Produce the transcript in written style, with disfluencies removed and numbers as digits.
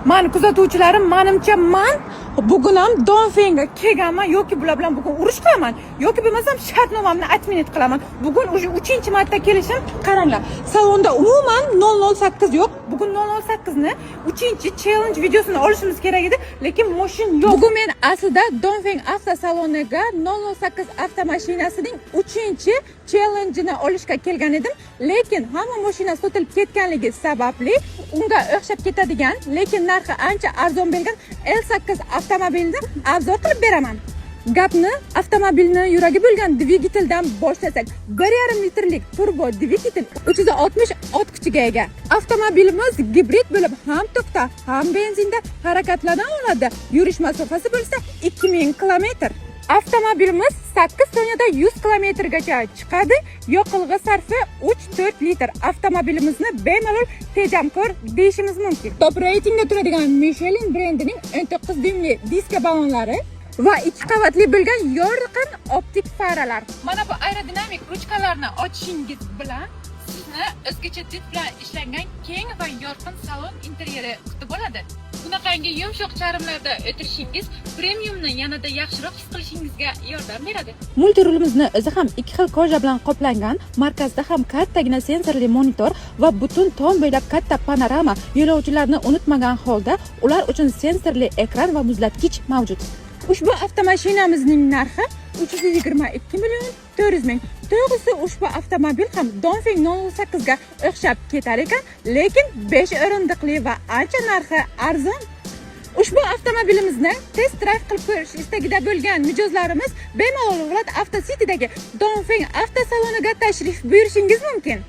Mani kuzatuvchilarim, manimcha, man bugun ham Dongfengga kelganman yoki bular bilan bugun urush qilaman, yoki bo'lmasam shartnomamni отменить qilaman. Bugun уже uchinchi marta kelishim. Qaranglar, salonda umuman 008 yo'q. Bugun 008 ni uchinchi challenge videosini olishimiz kerak edi, lekin moshin yo'q. Bugun men aslida Dongfeng avtosaloniga 008 avtomashinasining uchinchi challenge'ini olishga kelgan edim, lekin hamma mashina sotilib ketganligi sababli unga o'xshab ketadigan, lekin narxi ancha arzon bo'lgan L8 avtomobilni обзор qilib beraman. Gapni avtomobilni yuragi bo'lgan dvigateldan boshlasak, 1,5 litrlik turbo dvigatel 360 ot kuchiga ega. Avtomobilimiz gibrid bo'lib, ham tokda, ham benzinda harakatlana oladi. Yurish masofasi bo'lsa 2000 kilometr. Avtomobilimiz 8 soniyada 100 kilometrgacha chiqadi. Yoqilg'i sarfi 3-4 litr. Avtomobilimizni bemalol tejamkor deyishimiz mumkin. Top reytingda turadigan Michelin brendining 19 dyumli diska ballonlari va ikki qavatli bo'lgan yorqin optik faralar. Mana bu aerodinamik ruchkalarni ochishingiz bilan sizni o'zgacha did bilan ishlangan keng va yorqin salon interyeri kutib oladi. Bunaqangi yumshoq charmlarda o'tirishingiz premiumni yanada yaxshiroq his qilishingizga yordam beradi. Multirulimizni o'zi ham ikki xil кожа bilan qoplangan, markazda ham kattagina sensorli monitor va butun tom bo'ylab katta panorama, yo'lovchilarni unutmagan holda ular uchun sensorli ekran va muzlatgich mavjud. Ushbu avtomashinamizning narxi 322 million 400 ming. To'g'risi, ushbu avtomobil ham Dongfeng 008 ga o'xshab ketar ekan, lekin 5 o'rindiqli va ancha narxi arzon. Ushbu avtomobilimizni test drive qilib ko'rish istagida bo'lgan mijozlarimiz bemalol Vlad Avto City'dagi Dongfeng avtosaloniga tashrif buyurishingiz mumkin.